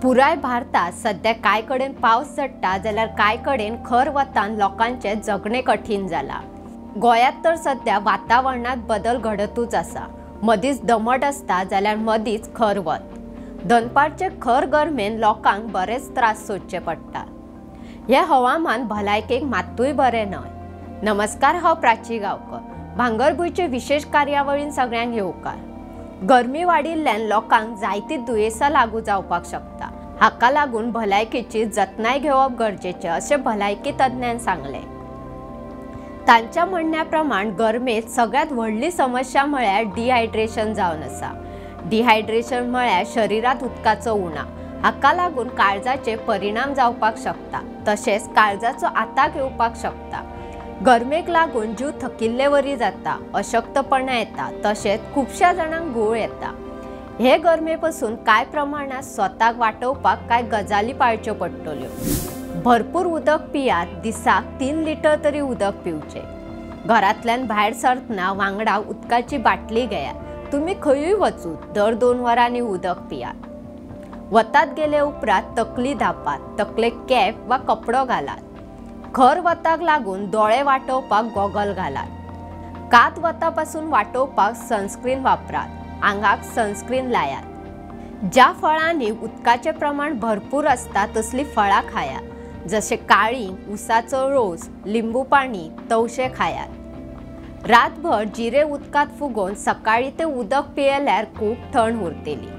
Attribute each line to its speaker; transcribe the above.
Speaker 1: पुराय भारतात सध्या कांय कडेन पावस झडटा जाल्यार कांय कडेन खर वतान लोकांचें जगणें कठीण जालां। गोंयांत तर सध्या वातावरणांत बदल घडतूच आसा। मदींच दमट आसता जाल्यार मदींच खर वत। दनपारचे खर गरमेन लोकांक बरेच त्रास सोंसचे पडटा। हें हवामान भलायकेक मात्तूय बरें न्हय। नमस्कार, हांव प्राची गांवकर। भांगरभूंयचे विशेष कार्यावळीन सगळ्यांक येवकार। गरमी वाडिल्ल्यान लोकांक जायती दुयेंसां लागू जावपाक शकता। हाका लागून भलायकेची जतनाय घेवप गरजेचें अशें भलायकी तज्ञान सांगलें। तांच्या म्हणण्या प्रमाण गरमेंत सगळ्यांत व्हडली समस्या म्हळ्यार डिहायड्रेशन जावन आसा। डिहायड्रेशन म्हळ्यार शरिरांत उदकाचो उणाव। हाका लागून काळजाचे परिणाम जावपाक शकता, तशेंच काळजाचो आताक येवपाक शकता। गरमेक लागून जीव थकिल्ले वरी जाता, अशक्तपणा येता, तशेंच खुबश्या जाणांक घुंवळ येता। हे गरमे पसून कांय प्रमाणांत स्वताक वाटोवपाक कांय गजाली पाळच्यो पडटल्यो। भरपूर उदक पियात। दिसाक 3 लिटर तरी उदक पिवचें। घरांतल्यान भायर सरतना वांगडा उदकाची बाटली घेयात। तुमी खंयूय वचूं दर 2 वरांनी उदक पियात। वतात गेले उपरांत तकली धापात, तकलेक कॅप वा कपडो घालात। खर वताक लागून दोळे वाटोवपाक गॉगल घालात। कात वता पासून वाटोवपाक सनस्क्रीन वापरात। आंगाक सनस्क्रीन लायात। ज्या फळांनी उदकाचें प्रमाण भरपूर आसता तसलीं फळां खायात, जशें काळींग, ऊसाचो रोस, लिंबू पाणी, तवशें खायात। रातभर जिरे उदकांत फुगोवन सकाळीं तें उदक पियेल्यार कूड थंड उरतली।